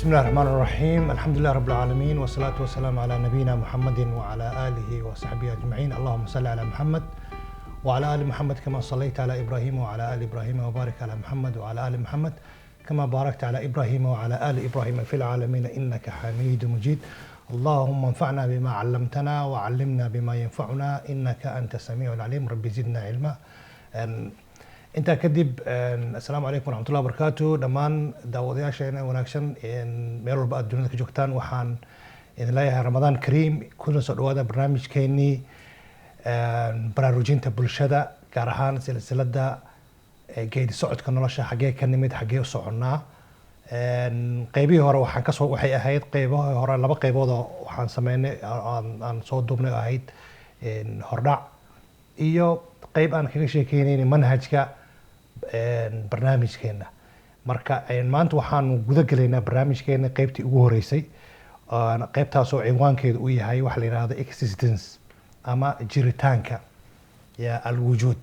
بسم الله الرحمن الرحيم، الحمد لله رب العالمين، والصلاة والسلام على نبينا محمد وعلى آله وصحبه أجمعين. اللهم صل على محمد وعلى آل محمد كما صليت على إبراهيم وعلى آل إبراهيم، وبارك على محمد وعلى آل محمد كما باركت على إبراهيم وعلى آل إبراهيم في العالمين إنك حميد مجيد. اللهم انفعنا بما علمتنا وعلمنا بما ينفعنا إنك أنت السميع العليم. رب زدنا علما. Intaa kadib, assalaamu calaykum waraxmatullahi wabarakaatu. Dhammaan daawadayaasheena wanaagsan meel walba aad dunida ka joogtaan, waxaan idin leeyahay Ramadaan kariim. Kuna soo dhawaada barnaamijkeenii baraarujinta bulshada, gaar ahaan silsiladda geedi socodka nolosha: xaggee ka nimid, xaggee u soconnaa? Qeybihii hore waxaan kasoo waxay ahayd qeybahii hore laba qeybood oo waxaan sameynay aan soo duubnay oo ahayd hordhac iyo qeyb aan kaga sheekeynayna manhajka barnaamijkeena. Marka maanta waxaanu guda gelaynaa barnaamijkeena qeybtii ugu horeysay, qeybtaasoo cinwaankeedu uu yahay waxa la yidhahdo existence ama jiritaanka ya alwujuud.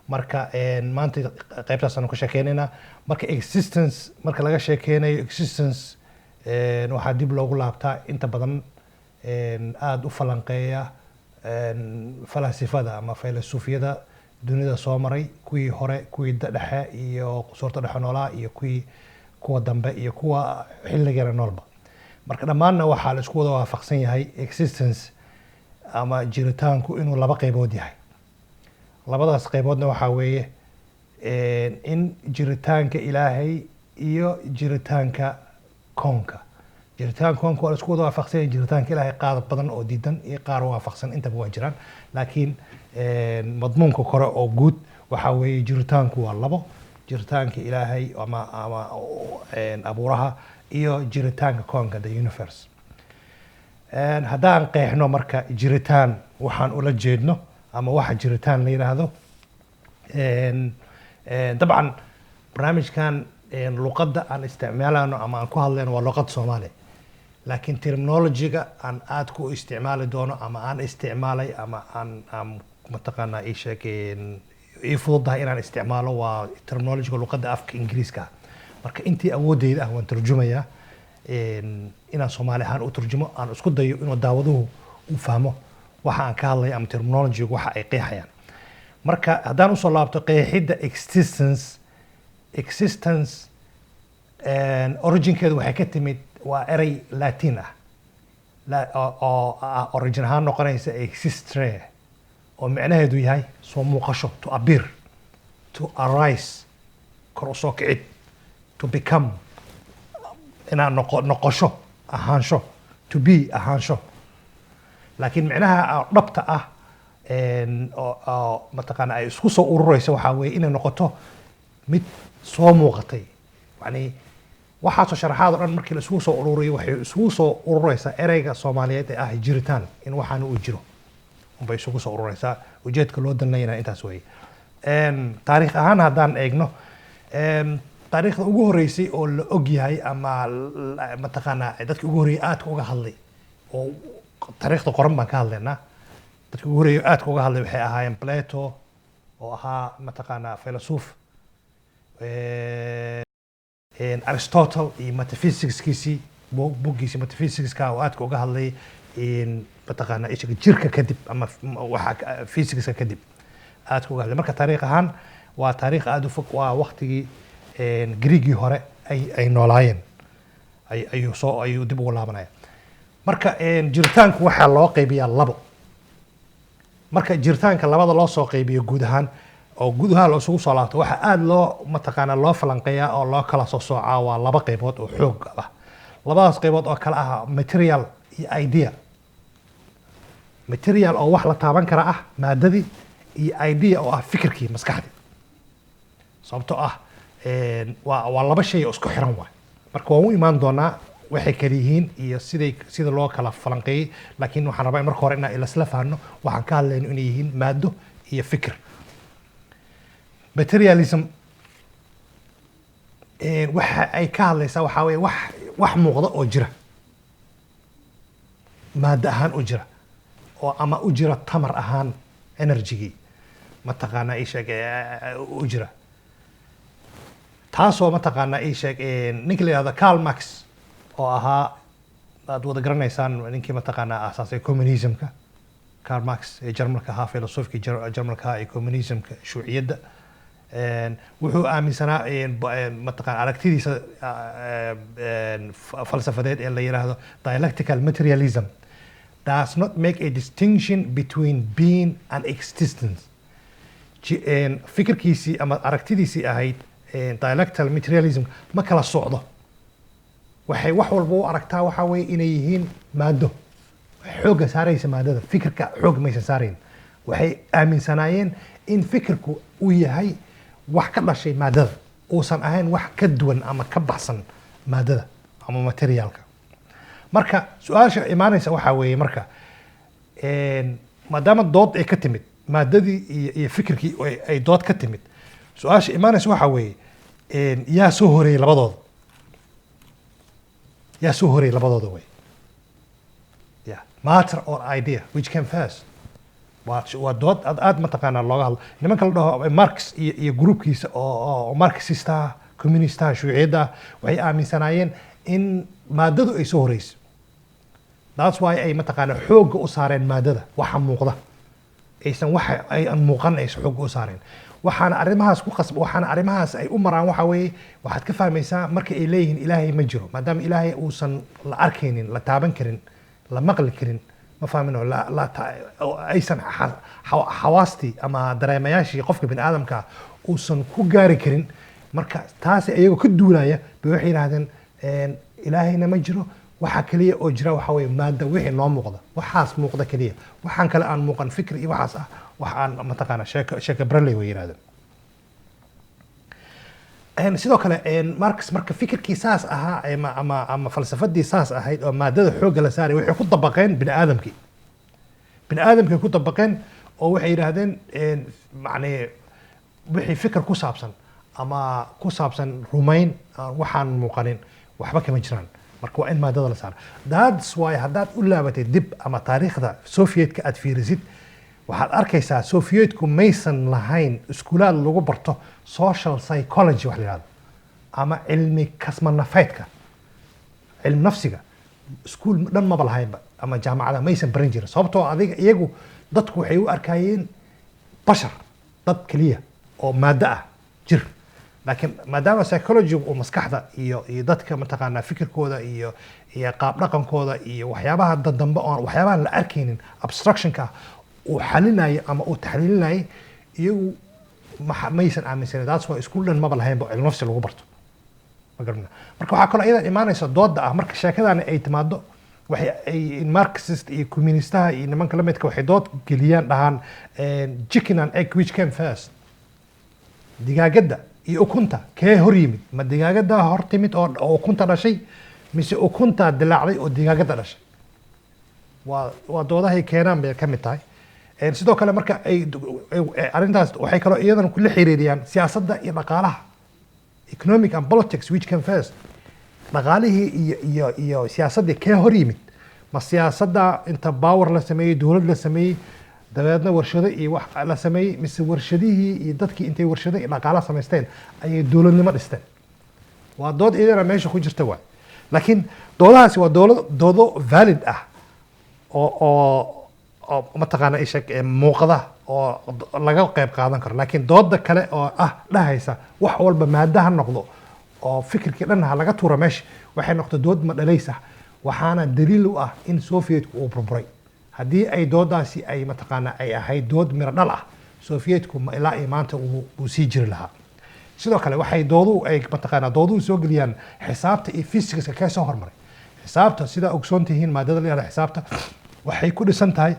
Marka maanta qeybtaasaanu ka sheekeynaynaa. Marka existence marka laga sheekeynayo, existence waxaa dib loogu laabtaa inta badan aada u falanqeeya falasifada ama filasufiyada dunida soo maray, kuwii hore, kuwii dhexe iyo suurta dhexe noolaa, iyo kuwii kuwa dambe iyo kuwa xilligana noolba. Marka dhammaanna waxaa la isku wada waafaqsan yahay existence ama jiritaanku inuu laba qeybood yahay. Labadaas qeyboodna waxaa weeye in jiritaanka Ilaahay iyo jiritaanka koonka. Jiritaanka koonka waa la isku wada waafaqsan yahay. Jiritaanka Ilaahay qaar badan oo diidan iyo qaar waafaqsan intaba waa jiraan, laakiin madmuunka kore oo guud waxaa weeye jiritaanku waa labo: jiritaanka Ilaahay ama abuuraha iyo jiritaanka koonka, the universe. Haddaan qeexno marka jiritaan waxaan ula jeedno ama waxa jiritaan la yidhaahdo, dabcan barnaamijkan luqadda aan isticmaalano ama aan ku hadlayno waa luqad Soomaali, laakiin terminology-ga aan aad ku isticmaali doono ama aan isticmaalay ama aan mataqaanaa ii sheeg ii fududahay inaan isticmaalo waa terminology-ga luqadda afka Ingiriiska ah. Marka intii awoodeyda ah waan turjumayaa, inaan Soomaali ahaan u turjumo, aan isku dayo inuu daawaduhu u fahmo waxa aan ka hadlaya ama terminology-gu waxa ay qeexayaan. Marka haddaan usoo laabto qeexidda existence, existence originkeedu waxay ka timid, waa erey Latin ah oo ah origin ahaan noqonaysa existere, oo micnaheedu yahay soo muuqasho, to appear, to arise, kor usoo kicid, to become, inaad noqosho, ahaansho, to be, ahaansho. Laakiin micnaha dhabta ah oo mataqaana ay isku soo urureyso waxaa weeye inay noqoto mid soo muuqatay. Yani waxaasoo sharaxaad oo dhan markii la isugu soo ururiyo, waxay isugu soo urureysaa ereyga Soomaaliyeed ee ah jiritaan, in waxaan uu jiro unbay isugu soo urureysaa. Ujeedka loo danlayana intaas weeye. Taariikh ahaan haddaan eegno, taariikhda ugu horeysay oo la og yahay ama mataqaanaa dadkii ugu horreeyay aadka uga hadlay, oo taariikhda qoran baan ka hadlaynaa, dadkii ugu horreeyay aadka uga hadlay waxay ahaayeen Plato oo ahaa mataqaanaa filosof, Aristotle iyo metaphysicskiisii, buuggiisii metaphysicska oo aadka uga hadlay mataqaanaa ishaga jirka kadib ama waxa physicska kadib aadka uga hadlay. Marka taariikh ahaan waa taariikh aada u fog, waa waqtigii Griigii hore ay noolaayeen ayuu soo ayuu dib ugu laabanaya. Marka jiritaanku waxaa loo qaybiyaa labo. Marka jiritaanka labada loo soo qaybiyo guud ahaan oo guud ahaan loo isugu soo laabto, waxaa aada loo mataqaanaa loo falanqeeyaa oo loo kala soo soocaa waa laba qaybood oo xoog ah. Labadaas qaybood oo kala ah material iyo idea. Material oo wax la taaban kara ah, maadadii, iyo idea oo ah fikirkii, maskaxdii. Sababtoo ah waa laba shay oo isku xiran waay. Marka waan u imaan doonaa waxay kala yihiin iyo siday sida loo kala falanqeeyey, laakiin waxaan rabaa in marka hore inaan isla fahanno waxaan ka hadlayno inay yihiin maado iyo fikir. Materialism waxa ay ka hadlaysaa waxaa weeye wax muuqda oo jira, maado ahaan u jira oo ama u jira tamar ahaan, energygii mataqaanaa ii sheeg u jira, taasoo mataqaanaa ii sheeg ninka la yihahdo Karl Marx. oo ahaa, aad wada garanaysaan, ninkii mataqaanaa aasaasay communismka, Karl Marx ee Jarmalka ahaa, filosofkii Jarmalka ahaa ee communismka, shuuciyadda. Wuxuu aaminsanaa mataqaan aragtidiisa falsafadeed ee la yiraahdo dialectical materialism does not make a distinction between being and existence. Fikirkiisii ama aragtidiisii ahayd dialectical materialism ma kala socdo, waxay wax walba u aragtaa waxaa weeye inay yihiin maado. Waxay xoogga saaraysa maadada, fikirka xoog maysan saarayn. Waxay aaminsanaayeen in fikirku uu yahay wax ka dhashay maadada, uusan ahayn wax ka duwan ama ka baxsan maadada ama materialka. Marka su-aasha imaanaysa waxaa weeye marka, maadaama dood ay ka timid maadadii iyo fikirkii ay dood ka timid, su-aasha imaanaysa waxaa weeye, yaa soo horeeyey labadooda? Yaa soo horeeyey labadooda wey? Yeah, matter or idea, which came first? Waa dood aad aad mataqaanaa looga hadlo. Nimanka la dhaho Marx iyo groupkiisa oo Marxista, communista, shuuciyadda ah, waxay aaminsanaayeen in maadadu ay soo horeyso. That's why ay mataqaanaa xoogga u saareen maadada, waxa muuqda, aysan waxa ay aan muuqan aysan xoogga u saareen. Waxaana arrimahaas ku qasb, waxaana arrimahaas ay u maraan waxa weeye, waxaad ka fahmaysaa marka ay leeyihiin Ilaahay ma jiro, maadaama Ilaahay uusan la arkaynin, la taaban karin, la maqli karin, ma fahmino, oo aysan xawaastii ama dareemayaashii qofka bini aadamka uusan ku gaari karin. Marka taasi iyagoo ka duulaya bay waxay yidhahdeen, Ilaahayna ma jiro, waxa kaliya oo jira waxa weeye maada, wixii noo muuqda, waxaas muuqda kaliya, waxaan kale aan muuqan, fikri iyo waxaas ah, wax aan mataqaana sheeko sheeko braley way yidhahdeen. Sidoo kale Marx marka fikirkii saas ahaa ama falsafadii saas ahayd oo maadada xoogga la saaray waxay ku dabaqeen bini aadamkii. Bini aadamkay ku dabaqeen oo waxay yidhaahdeen, macnii wixii fikir ku saabsan ama ku saabsan rumayn aan waxaan muuqanin waxba kama jiraan. Marka waa in maadada la saaro. That's why haddaad u laabatay dib ama taariikhda Sovietka aad fiirisid, waxaad arkaysaa Sovietku maysan lahayn iskuulaad lagu barto social psychology wax la yihahdo ama cilmi kasmanafeedka, cilmi nafsiga. Iskuul dhan maba lahaynba ama jaamacada maysan baran jirin, sababtoo adiga iyagu dadku waxay u arkayeen bashar, dad keliya oo maado ah jir. Laakiin maadaama psychology uu maskaxda iyo dadka mataqaanaa fikirkooda iyo qaab dhaqankooda iyo waxyaabaha dadambe oon waxyaabahan la arkaynin, abstractionka uu xalinayay ama uu taxliilinayay, iyagu maysan aaminsanin. That's why iskuul dhan maba lahaynba cilmi nafsi lagu barto, ma garana. Marka waxaa kaloo iyadan imaanaysa dooda ah, marka sheekadani ay timaado, waxay ay Marxist iyo communistaha iyo nimanka la midka waxay dood geliyaan, dhahaan, chicken and egg, which came first? Digaagadda iyo ukunta kee hor yimid? Ma digaagadda hor timid oo ukunta dhashay, mise ukuntaa dilaacday oo digaagadda dhashay? Waa doodahay keenaan bay ka mid tahay. Sidoo kale marka ay arrintaas waxay kaloo iyadana kula xiriiriyaan siyaasadda iyo dhaqaalaha, economic and politics, which came first? Dhaqaalihii iyo siyaasaddii kee hor yimid? Ma siyaasadda inta power la sameeyey, dowlad la sameeyey, dabeedna warshado iyo wax la sameeyey, mise warshadihii iyo dadkii intay warshado iyo dhaqaala samaysteen ayay dowladnimo dhisteen? Waa dood iyadana meesha ku jirta waay. Laakiin doodahaasi waa doolad doodo valid ah oo mataqaana isha muuqda oo laga qayb qaadan karo. Laakiin dooda kale oo ah dhahaysa wax walba maada ha noqdo oo fikirkii dhan ha laga tuuro meesha, waxay noqotay dood ma dhalaysa. Waxaana daliil u ah in Sovietku uu burburay. Haddii ay doodaasi ay mataqaana ay ahayd dood miro dhal ah, Sovietku ma ilaa iyo maanta uu sii jiri lahaa. Sidoo kale waxay doodu ay mataqaanaa dooduhu soo geliyaan xisaabta iyo physicska, kee soo hormaray? Xisaabta, sidaa ogsoon tihiin, maadada la yihahdo xisaabta waxay ku dhisan tahay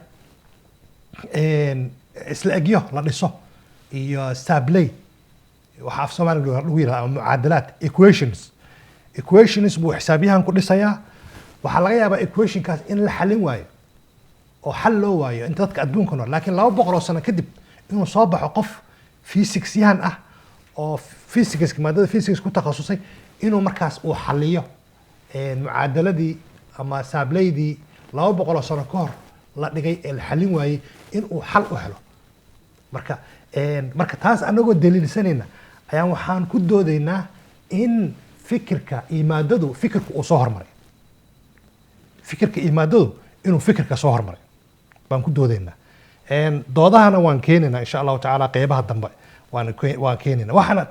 isla egyo la dhiso iyo sabley, waxa af Soomaaliga lagu yirahdo ama mucaadalaad, equations. Equations buu xisaabyahan ku dhisayaa. Waxaa laga yaabaa equationkaas in la xalin waayo oo xal loo waayo inta dadka adduunka nool, laakiin 200 oo sano kadib inuu soo baxo qof physics yahan ah oo physics, maadada physics ku takhasusay, inuu markaas uu xaliyo mucaadaladii ama saableydii 200 oo sano ka hor la dhigay ee la xalin waayey, in uu xal u helo. Marka taas anagoo daliilsanayna ayaan waxaan ku doodaynaa in fikirka iyo maadadu fikirku uu soo hormaray. Fikirka iyo maadadu inuu fikirka soo hormaray baan ku doodaynaa. Doodahana waan keenaynaa, insha Allahu tacaala, qeybaha dambe waan keenaynaa. Waxaana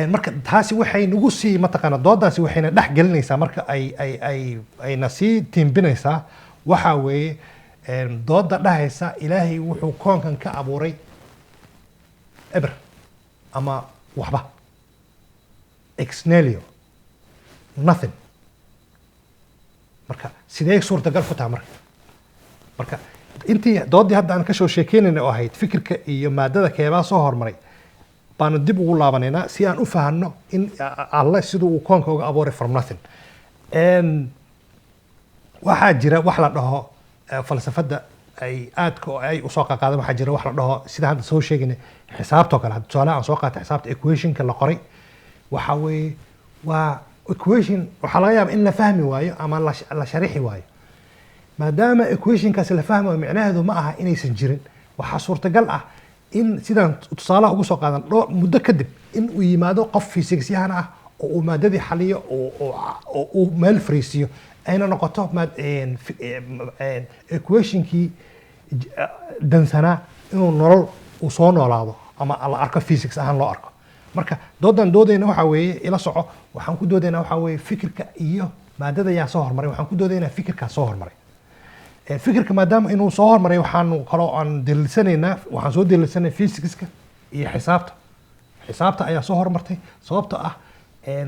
marka taasi waxay nagu sii, mataqaana, doodaasi waxayna dhex gelinaysaa, marka ay ayna sii tiimbinaysaa, waxaa weeye dooda dhahaysa Ilaahay wuxuu koonkan ka abuuray eber ama waxba, ex nihilo, nothing. Marka sidee suurtagal ku tahay? Marka intii doodii hadda aan kasoo sheekeynayna oo ahayd fikirka iyo maadada keebaa soo hormaray baanu dib ugu laabanaynaa si aan u fahanno in Alle siduu uu koonka uga abuuray from nothing. Waxaa jira wax la dhaho falsafadda ay aadka oo ay usoo qaqaadeen. Waxaa jira wax la dhaho, sida hadda soo sheegaynay, xisaabtoo kale. Hadda tusaalaha aan soo qaatay xisaabta, equationka la qoray waxa weeye waa equation waxaa laga yaaba in la fahmi waayo ama la sharixi waayo. Maadaama equationkaasi la fahmi waayo, micnaheedu ma aha inaysan jirin. Waxaa suurtagal ah in sidaan tusaalaha ugu soo qaadan dhowr muddo kadib in uu yimaado qof physicsyahan ah oo uu maadadii xaliyo oo uu meel fariisiyo, ayna noqoto equationkii dansanaa inuu nolol uu soo noolaado ama la arko, physics ahaan loo arko. Marka doodan doodayna waxaa weeye, ila soco, waxaan ku doodaynaa waxaa weeye fikirka iyo maadada yaa soo hormaray. Waxaan ku doodaynaa fikirkaa soo hormaray. Fikirka maadaama inuu soo hormaray, waxaanu kaloo aan daliilsanaynaa, waxaan soo daliilsanay physicska iyo xisaabta. Xisaabta ayaa soo hormartay, sababtoo ah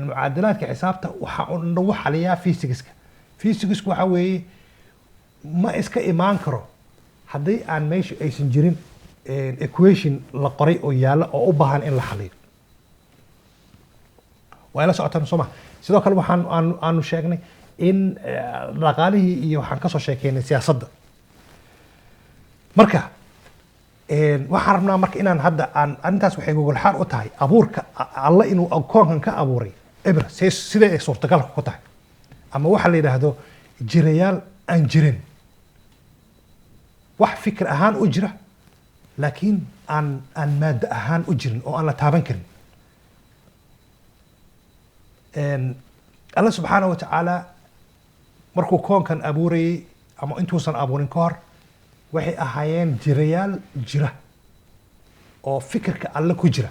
mucaadalaadka xisaabta waxa uu lagu xaliyaa physicska. Physicsku waxa weeye ma iska imaan karo haddii aan meesha aysan jirin equation la qoray oo yaalla oo u baahan in la xaliyo. Waa ila socotaan, soo ma? Sidoo kale waxaan aanu sheegnay in dhaqaalihii iyo waxaan kasoo sheekeynay siyaasadda. Marka waxaan rabnaa marka inaan hadda aan arrintaas waxay gogolxaar u tahay abuurka Alle inuu koonkan ka abuuray eber, sidee ay suurtagalka ku tahay, ama waxa la yidhaahdo jirayaal aan jirin, wax fikir ahaan u jira laakiin aan maaddo ahaan u jirin oo aan la taaban karin. Alle subxaanahu wa tacaala markuu koonkan abuurayey ama intuusan abuurin ka hor, waxay ahaayeen jirayaal jira oo fikirka Alle ku jira.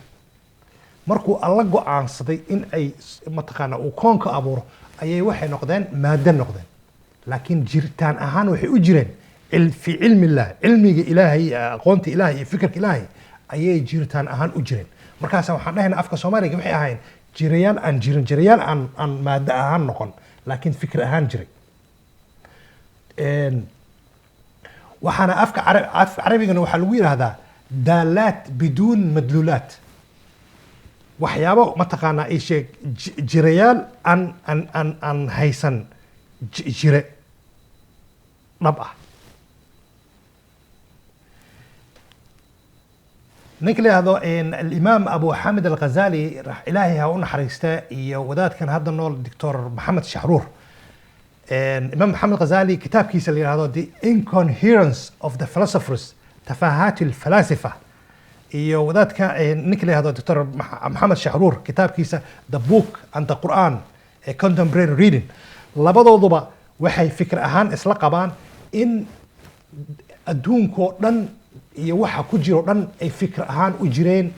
Markuu Alle go-aansaday in ay mataqaana uu koonka abuuro, ayay waxay noqdeen maaddo noqdeen, laakiin jiritaan ahaan waxay u jireen fi cilmi illah, cilmiga Ilaahay, aqoonta Ilaahay iyo fikirka Ilaahay ayay jiritaan ahaan u jireen. Markaasa waxaan dhahaynaa afka Soomaaliga waxay ahaayeen jirayaal aan jirin, jirayaal aan maaddo ahaan noqon laakiin fikir ahaan jiray. Waxaana afka Carabigana waxaa lagu yidhaahdaa daalaat biduun madluulaat, waxyaabo mataqaanaa ay sheeg jirayaal aan haysan jire dhab ah. Ninka la yihahdo alimaam Abu Xamid Alghazali, Ilaahay ha u naxariista, iyo wadaadkan hadda nool, Doctor Maxamed Shaxruur. Imaam Maxamed Ghazali kitaabkiisa la yihahdo The Incoherence of the Philosophers, Tafahaat alfalaasifa, iyo wadaadka ninka la yihahdo Doctor Maxamed Shaxruur kitaabkiisa The Book and the Quran, a Contemporary Reading, labadooduba waxay fikir ahaan isla qabaan in adduunkoo dhan iyo waxa ku jiro dhan ay fikir ahaan u jireen,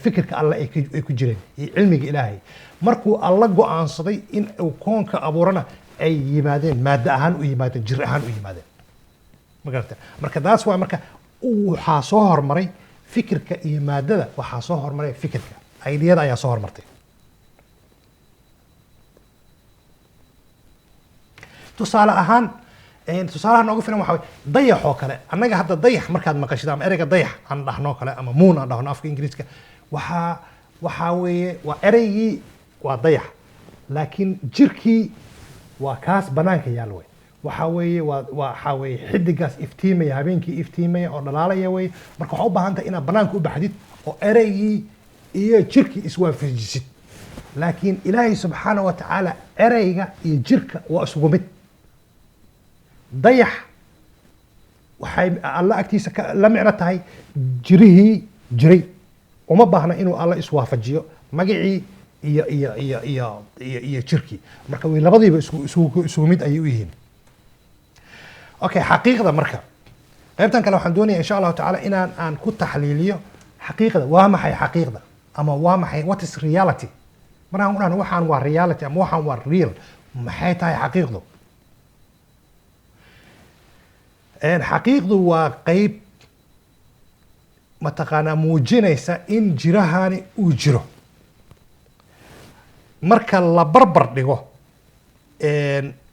fikirka Alle ay ku jireen iyo cilmiga Ilaahay. Markuu Alle go-aansaday in uu koonka abuurana, ay yimaadeen maaddo ahaan u yimaadeen, jir ahaan u yimaadeen. Ma garata? Marka taas waa marka waxaa soo hormaray fikirka iyo maadada. Waxaa soo hormaray fikirka, ideyada ayaa soo hormartay. Tusaale ahaan, tusaalaha noogu filan waxa waye dayax oo kale. Annaga hadda dayax markaad maqashid ama ereyga dayax aan dhahno kale ama moon aan dhahno afka Ingiriiska, waxaa weeye waa ereygii waa dayax, laakiin jirkii waa kaas banaanka yaal wey. Waxaa weeye waa waxaa weeye xidigaas iftiimaya, habeenkii iftiimaya oo dhalaalaya wey. Marka waxaa u baahan tahay inaad banaanka u baxdid oo ereygii iyo jirkii iswaafajisid. Laakiin Ilaahay subxaana wa tacaala ereyga iyo jirka waa isugu mid. Dayax waxay Alla agtiisa la micno tahay jirihii jiray. Uma baahna inuu Alla iswaafajiyo magacii. iyo jirkii. Marka way labadiiba isugu mid ayay u yihiin. Okay, xaqiiqda marka qaybtan kale waxaan doonaya, insha Allahu tacaala, inaan aan ku taxliiliyo xaqiiqda. Waa maxay xaqiiqda ama waa maxay, what is reality? Markaan ku dhahno waxaan waa reality ama waxaan waa real, maxay tahay xaqiiqdu? Xaqiiqdu waa qeyb mataqaanaa muujinaysa in jirahani uu jiro marka la barbar dhigo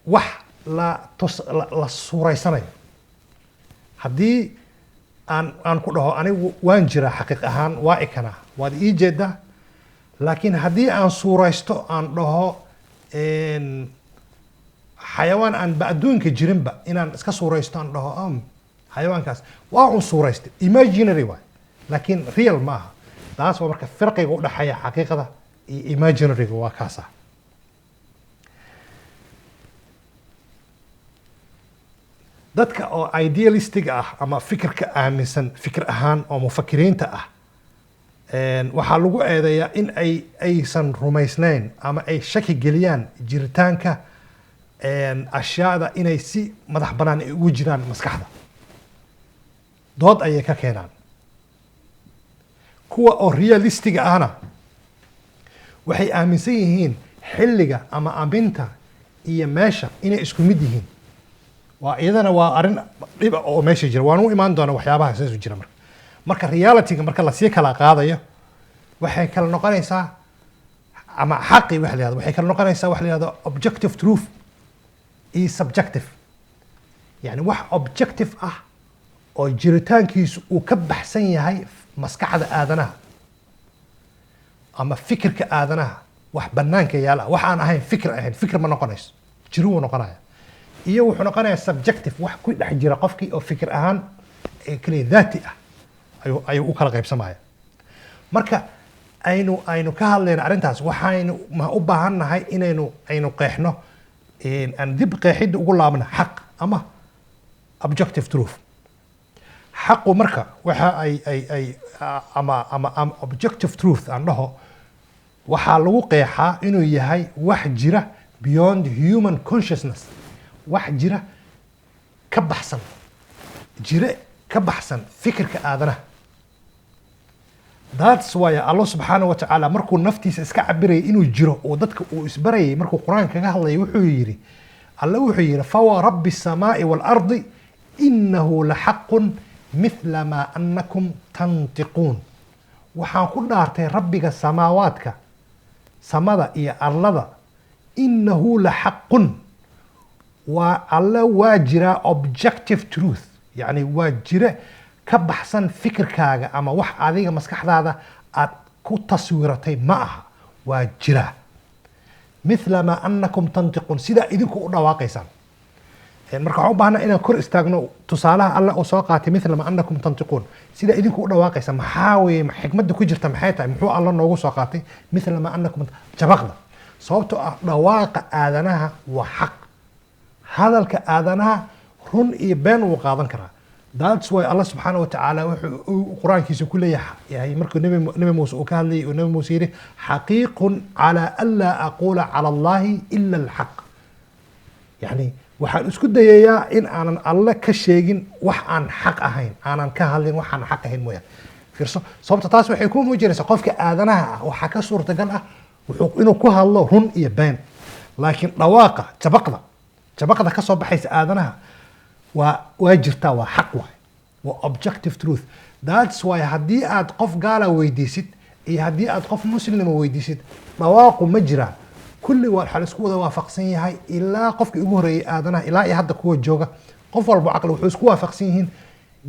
wax la tus la suuraysanayo. Haddii aan ku dhaho anigu waan jiraa xaqiiq ahaan, waa ikanaa, waad ii jeedaa, laakiin haddii aan suuraysto, aan dhaho xayawaan aan ba adduunka jirinba inaan iska suuraysto, aan dhaho xayawaankaas waa un suuraystay, imaginary waay, laakiin real ma aha. Taas waa marka firqiga u dhexeeya xaqiiqada iyo imaginaryga waa kaasa. Dadka oo idealistiga ah ama fikirka aaminsan fikir ahaan oo mufakiriinta ah, waxaa lagu eedeeyaa in ay aysan rumaysnayn ama ay shaki geliyaan jiritaanka ashyaada inay si madax bannaan ay ugu jiraan maskaxda. Dood ayay ka keenaan. Kuwa oo realistiga ahna waxay aaminsan yihiin xilliga ama aminta iyo meesha inay isku mid yihiin. Waa iyadana waa arrin dhib ah oo meesha jira, waan u imaan doonaa waxyaabaha sidaas u jira. Marka realityga marka lasii kala qaadayo waxay kala noqonaysaa, ama xaqi waxa la yihahdo, waxay kala noqonaysaa waxa la yihahdo objective truth iyo subjective. Yani wax objective ah oo jiritaankiisu uu ka baxsan yahay maskaxda aadanaha ama fikirka aadanaha, wax banaanka yaala, wax aan ahayn fikir ahayn, fikir ma noqonayso, jiro wuu noqonaya, iyo wuxuu noqonayaa subjective, wax ku dhex jira qofkii oo fikir ahaan ee kaliya daati ah ayuu u kala qaybsamaya. Marka aynu ka hadlayno arrintaas, waxaynu ma u baahan nahay inaynu aynu qeexno, aan dib qeexidda ugu laabno xaq ama objective truth. Xaqu marka waxa ay ama objective truth aan dhaho, waxaa lagu qeexaa inuu yahay wax jira beyond human consciousness, wax jira ka baxsan, jire ka baxsan fikirka aadanaha. That's why Allah subxaanahu wa tacaala markuu naftiisa iska cabirayay inuu jiro oo dadka uu isbarayay, markuu Qur-aanka kaga hadlayay, wuxuu yidhi Alle, wuxuu yidhi: "Fawa rabbi الsamaai waalardi inahu laxaqun mithla maa annakum tantiquun." Waxaan ku dhaartay rabbiga samaawaadka, samada iyo arlada, inahu laxaqun, waa Alle waa jiraa, objective truth, yacni waa jire ka baxsan fikirkaaga ama wax adiga maskaxdaada aad ku taswiratay ma aha, waa jiraa, mithla maa annakum tantiquun, sidaa idinku u dhawaaqaysaan. Marka waxaan u baahnaa inaan kor istaagno tusaalaha Alle oo soo qaatay, mithla maa annakum tantiquun, sidaa idinku u dhawaaqaysa. Maxaa weeye xikmadda ku jirta? Maxay tahay? Muxuu Alle noogu soo qaatay mithla maa annakum jabaqda? Sababtoo ah dhawaaqa aadanaha waa xaq. Hadalka aadanaha run iyo been wuu qaadan karaa. That's why Allah subxaana wa tacaala wuxuu uu Qur-aankiisa ku leeyahay yahay markuu Nebi Muuse uu ka hadlayay, uu Nebi Muuse yidhi: "Xaqiiqun calaa anlaa aquula cala Allahi ila alxaq." Yani waxaan isku dayayaa in aanan Alle ka sheegin wax aan xaq ahayn, aanan ka hadlin wax aan xaq ahayn mooyaan. Fiirso, sababta taas waxay ku muujinaysaa qofka aadanaha ah waxaa ka suurtagal ah wuxuu inuu ku hadlo run iyo been, laakiin dhawaaqa jabaqda ka soo baxaysa aadanaha waa jirtaa, waa xaq waay, waa objective truth. That's why haddii aad qof gaala weydiisid iyo haddii aad qof muslima weydiisid dhawaaqu ma jiraa, kulli waa waxaa la isku wada waafaqsan yahay, ilaa qofkii ugu horreeyay aadanaha ilaa iyo hadda kuwa jooga, qof walba caqli wuxuu isku waafaqsan yihiin,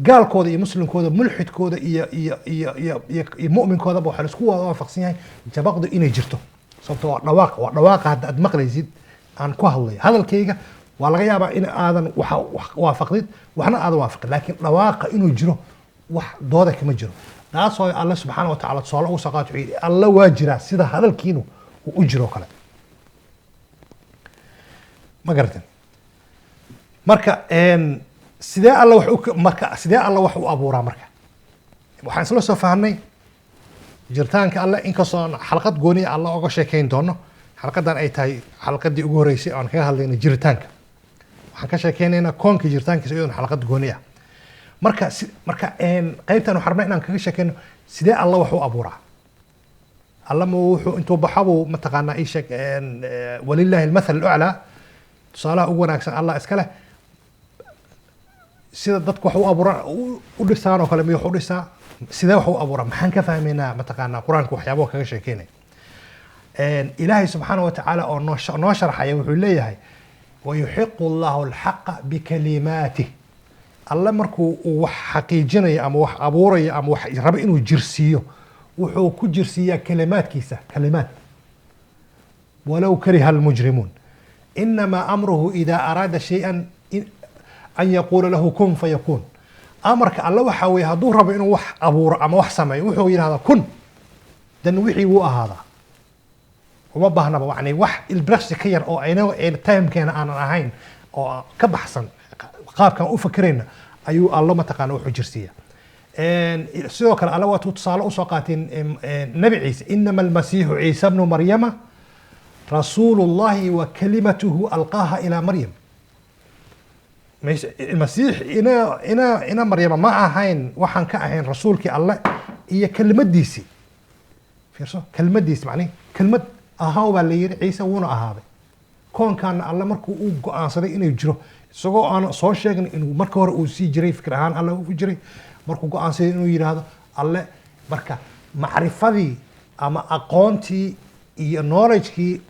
gaalkooda iyo muslimkooda, mulxidkooda iyo mu'minkoodaba, waxaa la isku wada waafaqsan yahay jabaqdu inay jirto. Sababto waa dhawaaq, waa dhawaaqa hadda aad maqlaysid aan ku hadlayo. Hadalkayga waa laga yaabaa in aadan wax waafaqdid, waxna aadan waafaqin, laakiin dhawaaqa inuu jiro wax dooda kama jiro. Taas oo Alle subxaana wa tacaala tusaale ugu soo qaato, wuxuu yidhi Alle waa jiraa sida hadalkiinu uu u jiro kale. Ma garatin? Marka sidee Alle wax u marka sidee Alle wax u abuuraa? Marka waxaan isla soo fahnay Jiritaanka Alle, inkastoo aan xalqad gooniya Alle oga sheekeyn doono, xalqadan ay tahay xalqadii ugu horeysay oon kaga hadlayna jiritaanka. Waxaan ka sheekeynaynaa koonka jiritaankiisa iyadoon xalqad gooni ah. Marka marka qaybtan waxaan rabnaa inaan kaga sheekeyno sidee Alla wax u abuuraa. Alla ma wuxuu intuu baxabuu, mataqaanaa, ii sheeg, ولله المثل الأعلى, tusaalaha ugu wanaagsan Allah iska leh, sida dadku wax u abuuraan u dhisaan oo kale miyuu wax u dhisaa? Sidee wax u abuuraa? Maxaan ka fahmaynaa, mataqaanaa, Qur-aanka waxyaabaha kaga sheekeynaya? Ilaahay subxaana wa tacaala oo noo sharxaya wuxuu leeyahay: ويحق الله الحق بكلماته. Alle markuu uu wax xaqiijinayo ama wax abuurayo ama wax rabo inuu jirsiiyo, wuxuu ku jirsiiyaa kalimaadkiisa, kalimaad. ولو كره المجرمون. إنما أمره إذا أراد شيئا أن يقول له كن فيكون. Amarka Alle waxaa weeye, hadduu rabo inuu wax abuuro ama wax sameeyo, wuxuu yidhahdaa "kun", dan wixii wuu ahaadaa. Uma baahnaba yani wax ilbiraqsi ka yar oo ayna timekeena aanan ahayn oo ka baxsan qaabkan u fakerayna ayuu Allo, mataqaana, wuxuu jirsiiya. Sidoo kale Alle waatuu tusaale usoo qaateen Nabi Ciise: إنما المسيح عيسى ابن مريم رسول الله وكلمته ألقاها إلى مريم. Masiix ina Maryama ma ahayn waxaan ka ahayn rasuulkii Alle iyo kelmadiisii. Fiirso, kelmadiisi, macnihi kelmad ahaw baa la yidhi Ciise, wuuna ahaaday. Koonkaana Alle markuu uu go-aansaday inuu jiro, isagoo aan soo sheegin inuu marka hore uu sii jiray, fikir ahaan Alle u jiray, markuu go-aansaday inuu yidhaahdo Alle, marka macrifadii ama aqoontii iyo knowledgekii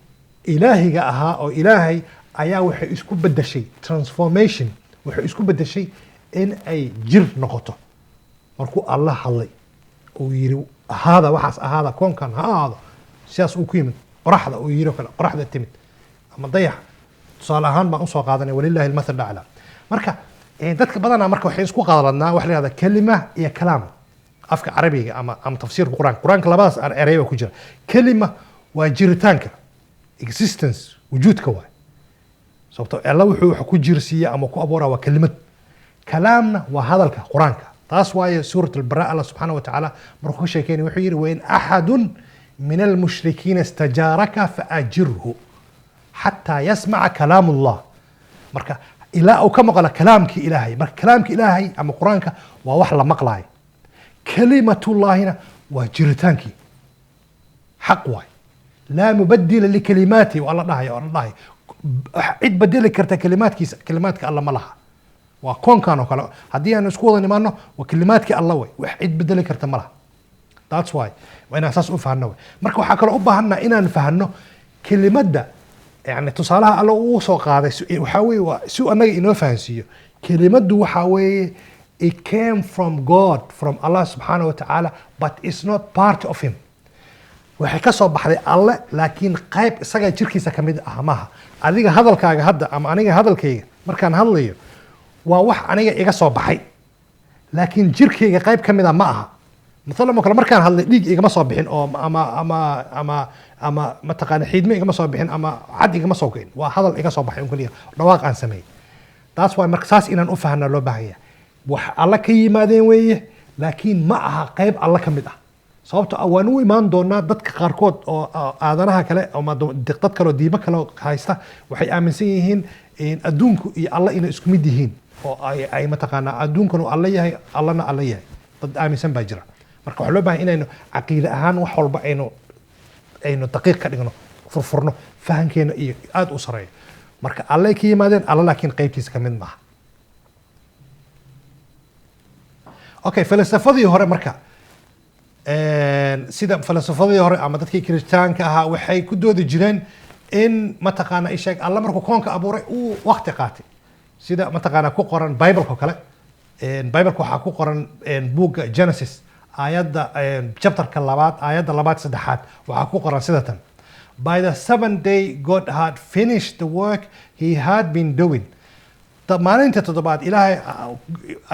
ilaahiga ahaa oo Ilaahay ayaa waxay isku bedeshay transformation, waxay isku bedeshay in ay jir noqoto. Markuu Alla hadlay uu yiri "ahaada", waxaas ahaada, koonkan ha ahaado, sidaas uu ku yimid. Qoraxda uu yiri oo kale, qoraxda timid ama dayax, tusaale ahaan baan usoo qaadanay. ولله المثل الأعلى. Marka dadka badanaa marka waxay isku qaadanaa waxa la yihahda kelima iyo kalaam afka Carabiga ama tafsiirka Qur-aanka. Qur-aanka labadaas erey baa ku jira. Kelima waa jiritaanka, existence, wujuudka waay, sababto Alla wuxuu wax ku jirsiiya ama ku abuuraa waa kelimad. Kalaamna waa hadalka Qur-aanka. Taas waaye suurat Albara, Allah subxaana wa tacaala markuu ka sheekeynay wuxuu yidhi: وإن أحد من المشركين استجارك فأجره حتى يسمع كلام الله. Marka ilaa uu ka maqlo kalaamkii Ilaahay. Marka kalaamka Ilaahay ama Qur-aanka waa wax la maqlaayo, kalimatullaahina waa jiritaankii, xaq waay. لا مبدل لكلماته waa la dhahay, oo la dhahay cid bedeli karta kalimaadkiisa, kalimaadka Alla ma laha. Waa koonkan oo kale haddii aan isku wada nimaano, waa kalimaadkii Alla way, wax cid bedeli karta ma laha. That's why waa inaan saas u fahanno way. Marka waxaa kaloo u baahanna inaan fahanno kelimadda, yani tusaalaha Alla uu soo qaaday waxaa weeye waa si uu annaga inoo fahansiiyo. Kelimaddu waxaa weeye it came from God, from Allah subxaanahu wa tacaala, but it's not part of him. Waxay ka soo baxday Alle, laakiin qayb isaga jirkiisa ka mid ah maaha. Adiga hadalkaaga hadda ama aniga hadalkayga markaan hadlayo waa wax aniga iga soo baxay, laakiin jirkayga qayb ka mid a ma aha. Mathalan oo kale, markaan hadlay dhiig igama soo bixin oo ama mataqaana xiidme igama soo bixin ama cad igama soo go'in. Waa hadal iga soo baxay un keliya, dhawaaq aan sameeyey. Taas waay. Marka saas inaan u fahanaa loo baahan yahay. Wax Alla ka yimaadeen weeye, laakiin ma aha qayb Alla ka mid ah. Sababto ah waan u imaan doonaa dadka qaarkood oo aadanaha kale ama dad kale oo diimo kale oo haysta, waxay aaminsan yihiin in adduunku iyo Alla inay isku mid yihiin oo ay mataqaanaa adduunkan uu Alla yahay, Allana Alla yahay, dad aaminsan baa jira. Marka waxaa loo baahan inaynu caqiide ahaan wax walba aynu daqiiq ka dhigno, furfurno, fahankeena iyo aada u sareeyo. Marka Allay ka yimaadeen Alla, laakiin qaybtiisa ka mid maaha. Okay, falsafadii hore marka, sida falsafadii hore ama dadkii Kirishtaanka ahaa, waxay ku doodi jireen in, mataqaana, isheeg, Alla markuu koonka abuuray uu waqti qaatay, sida mataqaana ku qoran Bibleka oo kale. Bibleka waxaa ku qoran buugga Genesis, aayadda chapterka labaad, aayadda labaad, saddexaad, waxaa ku qoran sida tan: "By the seventh day God had finished the work he had been doing." Maalinta toddobaad Ilaahay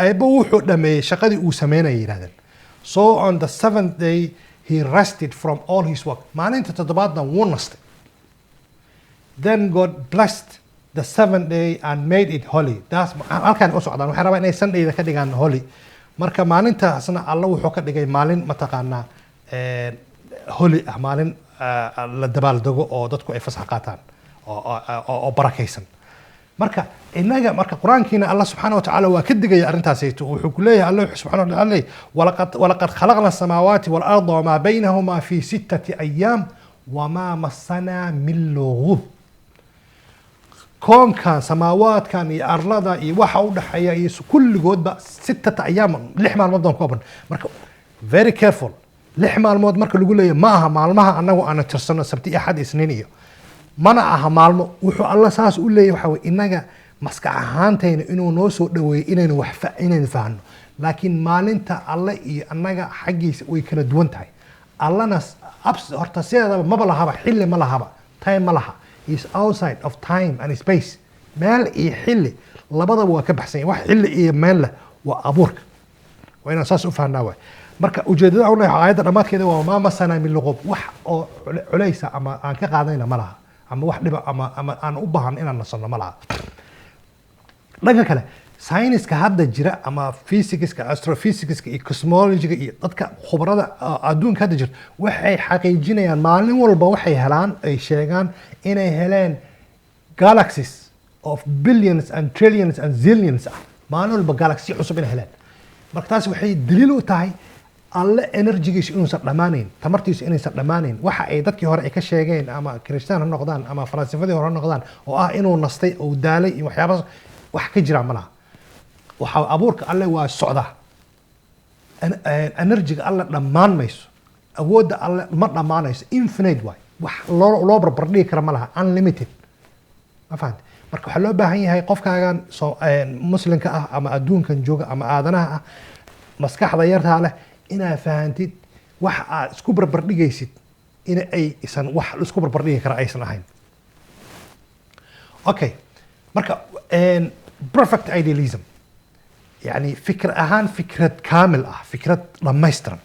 Eebbo wuxuu dhameeyey shaqadii uu sameynayay, yidhahdeen. "So on the seventh day he rested from all his work." Maalinta toddobaadna wuu nastay. "Then God blessed the seventh day and made it holy." Taas halkaan u socdaan, waxay rabaan inay Sundayda ka dhigaan holy. Marka maalintaasna Alla wuxuu ka dhigay maalin, mataqaanaa, Holy ah, maalin la dabaaldego oo dadku ay fasax qaataan oo barakaysan. Marka inaga marka Qur-aankiina Allah subxaana wa tacaala waa ka digaya arrintaasayto. Wuxuu ku leeyahay Allah subxana wa tacaala: "ولقد خلقنا السماوات والأرض وما بينهما في ستة أيام وما مسنا من لغوب." Koonkan, samaawaadkan iyo arlada iyo waxa u dhexeeya iyo kulligoodba ستة أيام, 6 maalmood baan ku aban. Marka very careful, 6 maalmood marka lagu leeyahay ma aha maalmaha annagu aana tirsano, Sabti, Axad, Isniin iyo mana aha maalmo. Wuxuu Alla saas u leeyahay waxa weye innaga maskax ahaantayna inuu noo soo dhaweeyo inaynu wax inaynu fahanno, laakiin maalinta Alle iyo annaga xaggiisa way kala duwan tahay. Allana horta sideedaba maba lahaba xilli, ma lahaba time, ma laha. Is outside of time and space. Meel iyo xilli labadaba waa ka baxsan yahay. Wax xilli iyo meel leh waa abuurka. Waa inaan saas u fahnaa waay. Marka ujeedada u leeyahay aayadda dhammaadkeeda waa "وما مسنا من لغوب", wax oo culaysa ama aan ka qaadanayna ma laha, ama wax dhiba ama aan u baahan inaan nasanno ma laha. Dhanka kale, sayniska hadda jira ama physicska, astrophysicska iyo cosmologyga iyo dadka khubarada adduunka hadda jirta waxay xaqiijinayaan maalin walba, waxay helaan, ay sheegaan inay heleen galaxies of billions and trillions and zillions ah. Maalin walba galaxy cusub inay heleen. Marka taas waxay daliil u tahay Alle energygiisu inuusan dhammaanayn, tamartiisu inaysan dhammaanayn. Waxa ay dadkii hore ay ka sheegeen, ama Kristaan ha noqdaan ama falaasifadii hore ha noqdaan, oo ah inuu nastay oo daalay iyo waxyaabahaas, wax ka jira ma laha. Waxa abuurka Alle waa socdaa. Energyga Alle dhammaan mayso, awoodda Alle ma dhammaanayso, infinite waay. Wax loo barbardhigi kara ma laha, unlimited. Ma fahamte? Marka waxaa loo baahan yahay qofkaagan soo muslimka ah ama adduunkan jooga ama aadanaha ah, maskaxda yartaa leh, inaad fahantid wax aad isku barbardhigaysid in aysan wax isku barbardhigi kara aysan ahayn. Okay, marka perfect idealism, yani fikir ahaan fikrad kaamil ah, fikrad dhammaystiran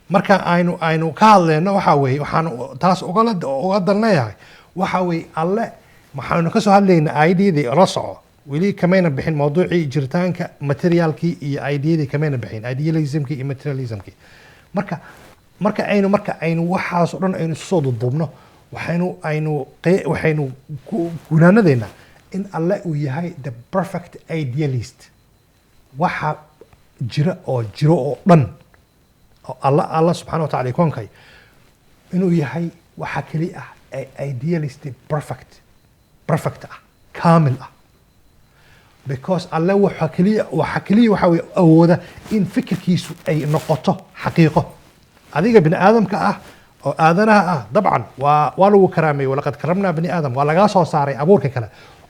marka aynu ka hadlayno, waxa weeye waxaan taas uga dan leeyahay waxa weeye Alle waxaanu ka soo hadlaynaa ideadii. La soco, weli kamayna bixin mawduucii jiritaanka, materialkii iyo ideadii kamayna bixin, idealismkii iyo materialismkii. Marka aynu waxaas oo dhan aynu isu soo duduubno, waxaynu aynu waxaynu gunaanadeynaa in Alle uu yahay the perfect idealist. Waxa jira oo jiro oo dhan oo Alla subxana wa tacala ikoonkay inuu yahay waxa keli ah ee idealist perfect ah, kaamil ah, because Alle waxa keliya waxa weye awooda in fikirkiisu ay noqoto xaqiiqo. Adiga bini aadamka ah oo aadanaha ah, dabcan waa lagu karaameeyey, "ولقد كرمنا بني آدم", waa lagaa soo saaray abuurka kale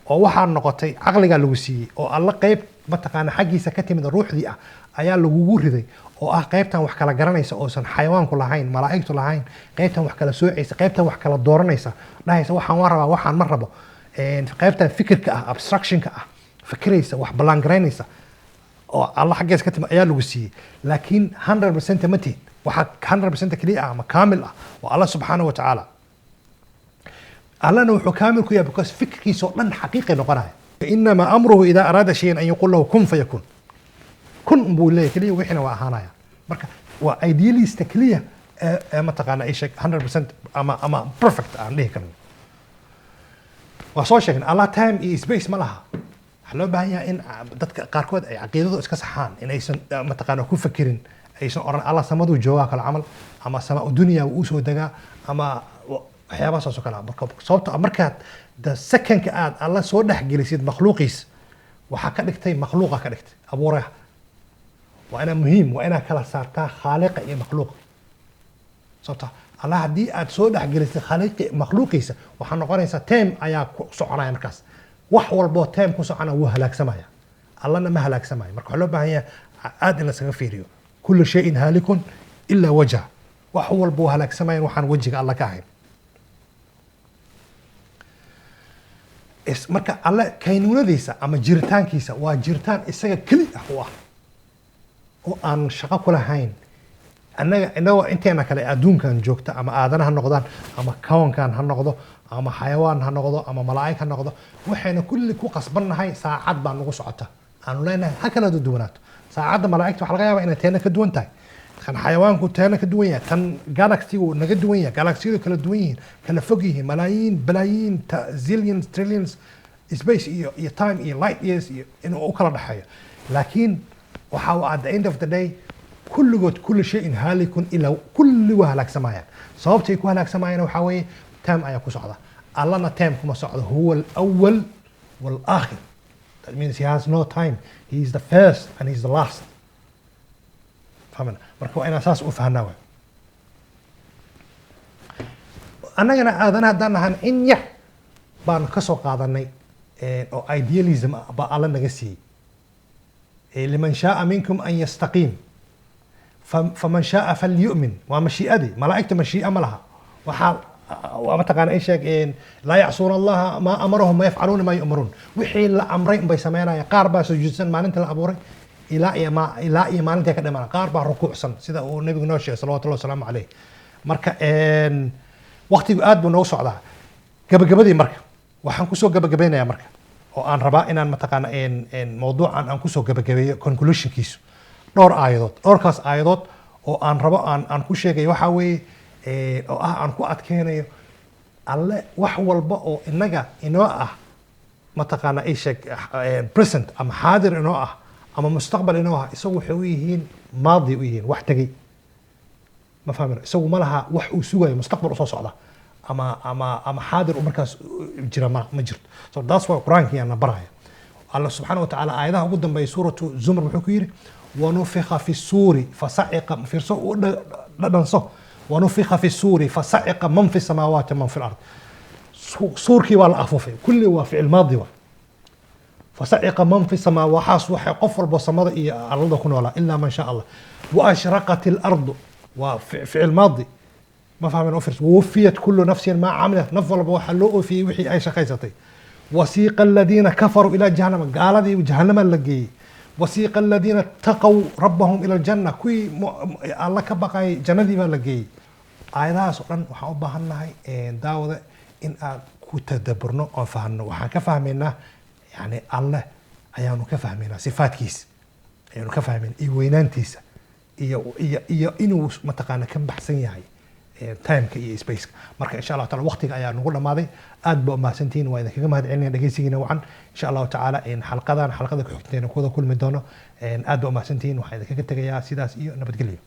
oo waxaa noqotay caqligaa lagu siiyey oo Alla qeyb mataqaana xaggiisa ka timid, ruuxdii ah ayaa lagugu riday, oo ah qaybtan wax kala garanaysa oosan xayawaanku lahayn, malaa'igtu lahayn, qaybtan wax kala soocaysa, qaybtan wax kala dooranaysa, dhahaysa waxaan waan rabaa, waxaan ma rabo, qaybtan fikirka ah, abstractionka ah, fikiraysa, wax ballaangaraynaysa oo Alla xaggeesa ka timid ayaa lagu siiyey. Laakiin 100% ma tihid. Waxaa 100% keliya ah ama kaamil ah waa Alla subxaanahu wa tacaala. Allana wuxuu kaamil ku yahay because fikirkiisa oo dhan xaqiiqi noqonaya. "إنما أمره إذا أراد شيئا أن يقول له كن فيكون." Kun buu leeyahay keliya, wixiina waa ahaanaya. Marka waa idealista keliya ee mataqaana ay sheeg 100% ama perfect aan dhihi karno. Waa soo sheegnay, Allah time iyo space ma laha. Waxaa loo baahan yahay in dadka qaarkood ay caqiidadu iska saxaan, in aysan mataqaana ku fakirin, aysan oran Allah samaduu joogaa kale camal ama sama dunya uu soo degaa ama waxyaabahaas oo kale ah. Marka sababto ah markaad the secondka aad Alla soo dhexgelisid makhluuqiis, waxaa ka dhigtay makhluuqa, ka dhigtay abuuraha. Waa inaa muhiim, waa inaa kala saartaa khaaliqa iyo makhluuqa. Sababto Allah haddii aad soo dhexgelisay khaliiqi makhluuqiisa, waxaa noqonaysaa time ayaa ku soconaya. Markaas wax walboo time ku soconaya wuu halaagsamaya, Allana ma halaagsamayo. Marka waxaa loo baahan yahay aad in lasaga fiiriyo. "كل شيء هالك إلا وجهه", wax walba wuu halaagsamaya waxaan wejiga Alla ka ahayn. Marka Alle kaynuunadiisa ama jiritaankiisa waa jiritaan isaga keli ah u ah oo aan shaqo ku lahayn annaga, inagoo inteena kale adduunkan joogta, ama aadana ha noqdaan ama kawankan ha noqdo ama xayawaan ha noqdo ama malaa'ig ha noqdo. Waxayna kulli ku qasbannahay saacad baa nagu socota aanu leenahay, ha kala duwanaato saacadda malaa'igta. Waxaa laga yaabaa inay teena ka duwan tahay. Kan xayawaanku teena ka duwan yahay, tan galaxy uu naga duwan yahay. Galaxyadu kala duwan yihiin, kala fog yihiin, malaayiin, balaayiin, zillions, trillions space iyo time iyo light years iyo inuu u kala dhexeeyo. Laakiin waxa uu at the end of the day kulligood كل شيء هالك إلا kulli waa halaagsamayaan. Sababtay ku halaagsamayaan waxaa weeye time ayaa ku socda. Allana time kuma socdo. هو الأول والآخر. That means he has no time. He is the first and he is the last. Fahmana? Marka waa inaan saas u fahnaa waay. Annagana aadana haddaan nahan, in yar baanu ka soo qaadanay oo idealism ah baa Alla naga siiyey. لمن شاء منكم أن يستقيم، فمن شاء فليؤمن. Waa mashii'adii malaa'igta, mashii'a ma laha. Waxaa waa mataqaana ay sheeg لا يعصون الله ما أمرهم ويفعلون ما يؤمرون. Wixii la amray unbay sameynayaan. Qaar baa sujuudsan maalinta la abuuray ilaa iyo maalinta ka dhimanaan. Qaar baa rukuucsan, sida uu nabigu noo sheegay صلوات الله وسلامه عليه. Marka waqtigu aad buu noogu socdaa. Gabagabadii marka waxaan kusoo gabagabeynayaa marka oo aan rabaa inaan mataqaana mawduucan aan kusoo gabagabeeyo conclusionkiisu dhowr aayadood. Dhowrkaas aayadood oo aan rabo aan ku sheegayo waxaa weeye oo ah aan ku adkeynayo Alle wax walba oo innaga inoo ah, mataqaana ay sheeg, present ama xaadir inoo ah ama mustaqbal inoo ah, isagu waxay u yihiin maadi, u yihiin wax tegey. Ma fahmin? Isagu ma laha wax uu sugayo mustaqbal usoo socda ama xaadir uu markaas jira, ma jirto. So that's why Qur-aankii na baraya. Allah subxaana wa tacaala aayadaha ugu dambeeya Suuratu Zumar wuxuu ku yidhi: ونفخ في الصور فصعق. Fiirso, u dhadhanso: ونفخ في الصور فصعق من في السماوات من في الأرض. Suurkii waa la afuufay. Kulli waa ficil maadi wa. فصعق من في السماء, waxaas waxay qof walbo samada iyo arlada ku noolaa, إلا من شاء الله. وأشرقت الأرض, waa ficil maadi. Ma fahmin? Office ووفيت كل نفس ما عملت. Naf walba waxaa loo oofiyey wixii ay shaqaysatay. وسيق الذين كفروا إلى جهنم, gaaladii jahannama la geeyey. وسيق الذين اتقوا ربهم إلى الجنة, kuwii Alla ka baqayay jannadii baa la geeyey. Aayadahaas oo dhan waxaan u baahan nahay, daawada, in aan ku tadaburno oon fahanno. Waxaan ka fahmaynaa, yani, Alleh ayaanu ka fahmaynaa, sifaadkiisa ayaanu ka fahmaynaa iyo weynaantiisa iyo inuu mataqaana ka baxsan yahay timeka iyo spaceka. Marka insha Allahu taala waqtiga ayaa nagu dhamaaday. Aad baa umahadsantihiin, waa idinkaga mahad celinaya dhegeysigiina wacan. Insha Allahu tacaala xalqadan xalqada ku xigteena kuwada kulmi doono. Aad baa umahadsantihiin, waxaan idinkaga tegayaa sidaas iyo nabadgelyo.